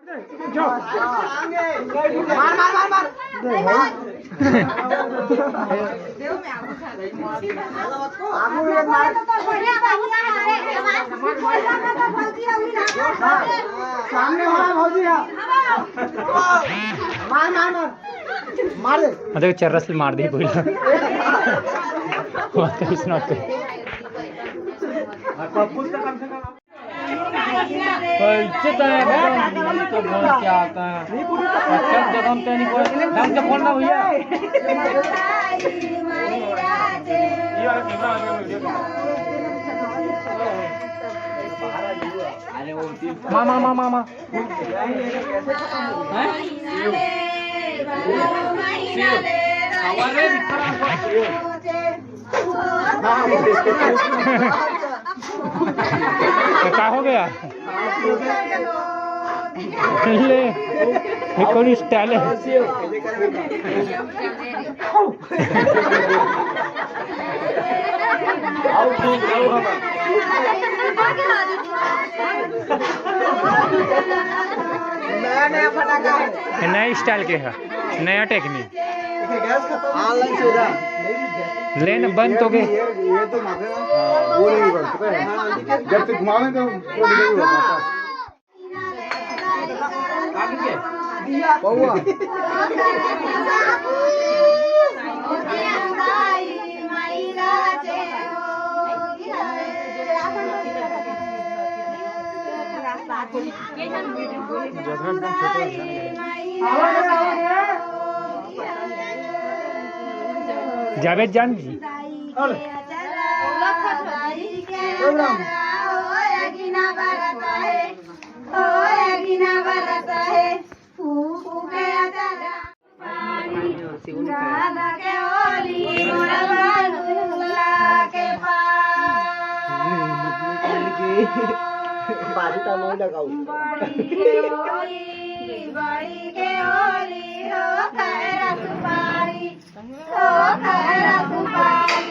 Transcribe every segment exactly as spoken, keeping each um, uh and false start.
मार, मार, मार, मार। सामने वाला भौजी है। मार, मार, मार। मारे। अरे, चर्रा से मार दी पहिला। What is not? कैसे तो है, एकदम तो बोल क्या आता है? अच्छा, जब हम तो नहीं बोल, ढंग से बोलना भैया। मामा, मामा, मामा। हैं? हमारे तो का हो गया? ले, ये कौन style है? नया नया फटाका है। ये नया style के है, नया technique। Online से जा। लेन बंद तो गए। ये, ये तो माथे में, हाँ, वो नहीं बंद, पता है? जब तक घुमावे तो वो निकल ही जाता है। बउआ। जावेद जान जी। बारी त मौला गाऊ। बड़ी के होली, बड़ी के होली हो खैर सुपारी, हो खैर सुपारी।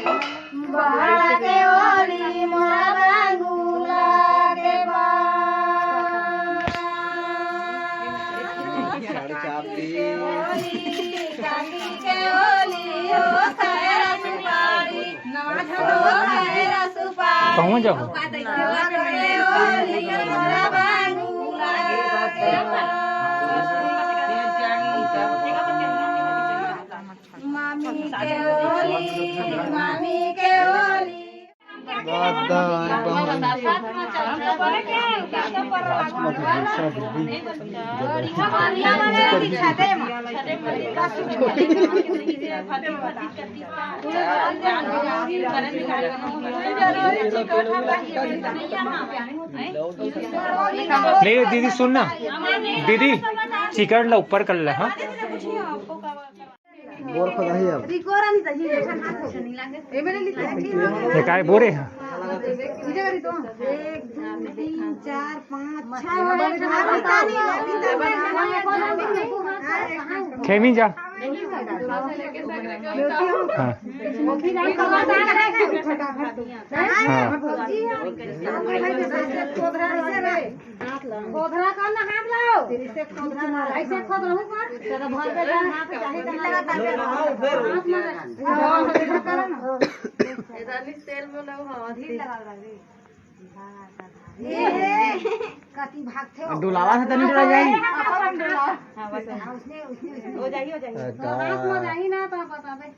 बड़ा के होली मोरा बांगुला के बा। साढ़े चार दिन। काकी के होली हो खैर सुपारी। कहूँ जाओ? मामी के होली, मामी के होली। ले दीदी, सुन ना दीदी, चिकट ला ऊपर कर ले। हाँ, बोर खोदा ही अब। ये काय बोरे हैं? एक, दो, तीन, चार, पाँच, छह। खेमी जा। हाँ। हाँ। खोदरा कर ना, हाथ लाओ। ऐसे खोद रहू कर। तेरा भर पे जान हाथ चाहे तो लगा। हाथ लगा। तेल में लगा, हाँ, तेल लगा दे। ये कति भागथे हो? डोलावा से तनी डोला जाई। हाँ, बस। हाँ, उसने, उसने, उसने। हो जाही, हो जाही। हाथ में जाही ना तो बताबे।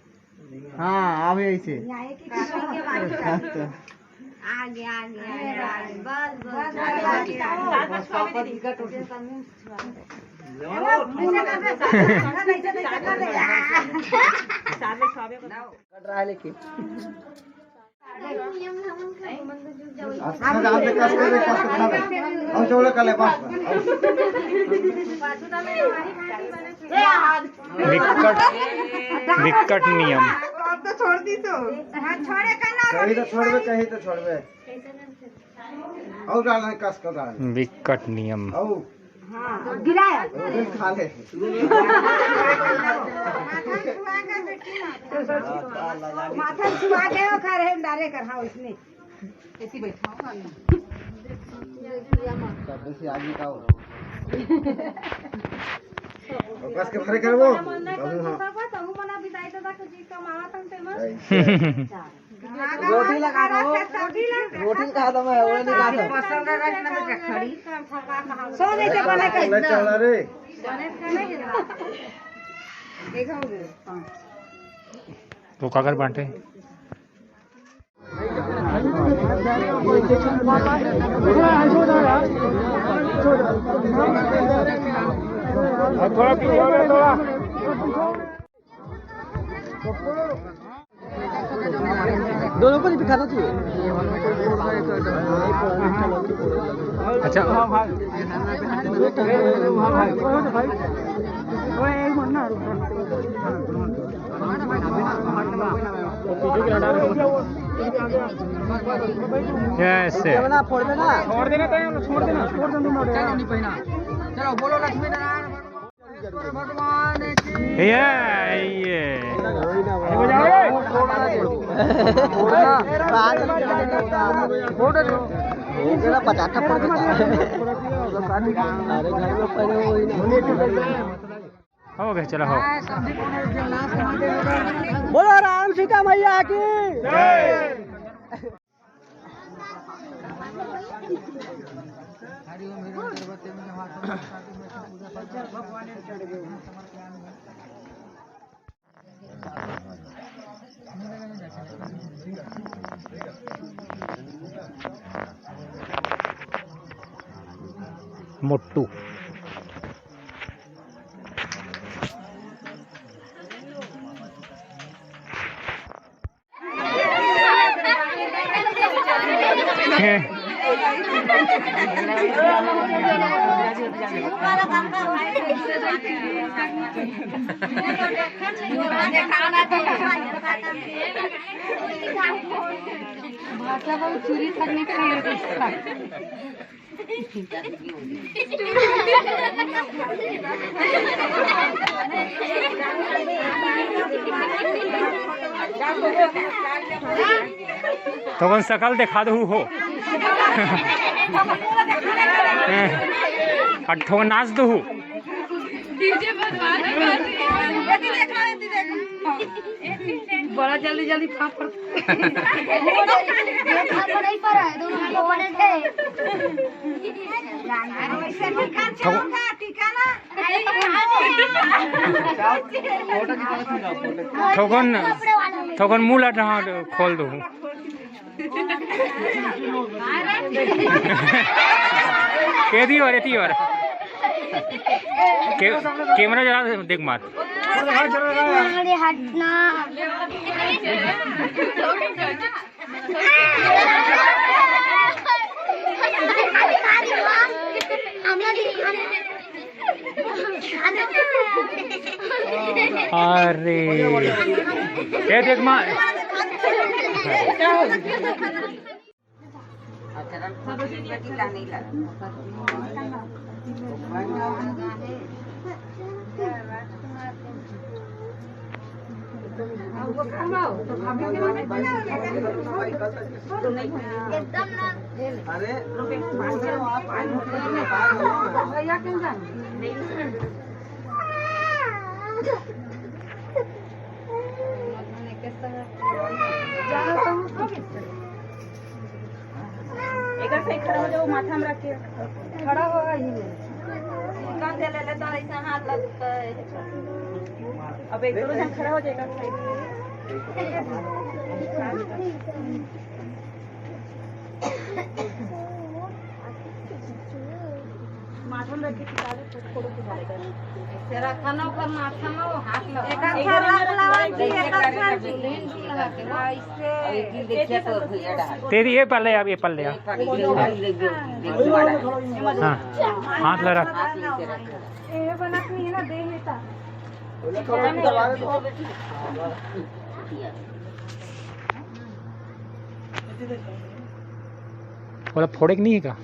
हाँ, आवे ऐसे। यहाँ एक ही चीज के बात कर। आगे, आगे, आगे, आगे। बस, बस, बस, बस। कट रहा है लेकिन। अच्छा, जान दे, कस के दे, कस के खा ले। हम जोड़े कर ले, बस। विकट, विकट नियम। अब तो छोड़ दी तो। हाँ, छोड़े का ना। कहीं तो छोड़बे, कहीं तो छोड़बे। और डाल, कस के डाल। विकट नियम। और हाँ, गिराया। वो भी खा ले। माथा छुआ के वो खा रहे हैं, डाले कर, हाँ, उसमें। ऐसी बैठा हो, हाँ। तब से आगे का हो? बस के भरे करबो। तहूँ हाँ। तहूँ मना बिदाई दादा के जी कमावत हन तेमा। रोटी लगा दो। रोटी लगा दो, मैं वो नहीं खाता। पसंद का रखना तो खड़ी। सो नहीं से बना के ले चला रे। तो काकर बांटे। थोड़ा पीछे हो गया, थोड़ा। दोनों को नहीं दिखाना चाहिए। अच्छा। कैसे? छोड़ देना, छोड़ देना, छोड़ देना। चलो, बोलो लक्ष्मी नारायण भगवान की। ये, ये। पटाखा फोड़ देता। अरे, घर में पड़े हो ही ना। हो गए, चलो, हो। बोलो राम सीता मैया की। मोटू। भाषा बहुत चूरी करने के लिए। थोकन सकल देखा दहू हो। अउ थोकन नाच दहू। बड़ा जल्दी जल्दी फाफड़। फाफड़ नहीं पड़ा है, दोनों को बड़े थे। थोकन थोकन, थोकन मुंह ला डहार खोल दो। एती बर, एती बर। के-, कैमरा जरा देख मार। अरे हटना। अरे, ए देख माँ। एकर सही खड़ा हो जाओ, माथा में रख के। खड़ा हो, यही में। कौन से ले लेता है, ऐसा हाथ लगता है। अब एक दो जन खड़ा हो जाएगा। माथा में रख के किताबें फोड़ फोड़ के डालेगा। तेरा खाना पर माथा में वो हाथ लगा। एक हाथ लगा के, एक हाथ लगा के। तेरी ये पल्ले, अब ये पल्ले आ। हाँ, हाथ लगा। ये बना के नहीं ना दे लेता। बोला फोड़े के नहीं है का?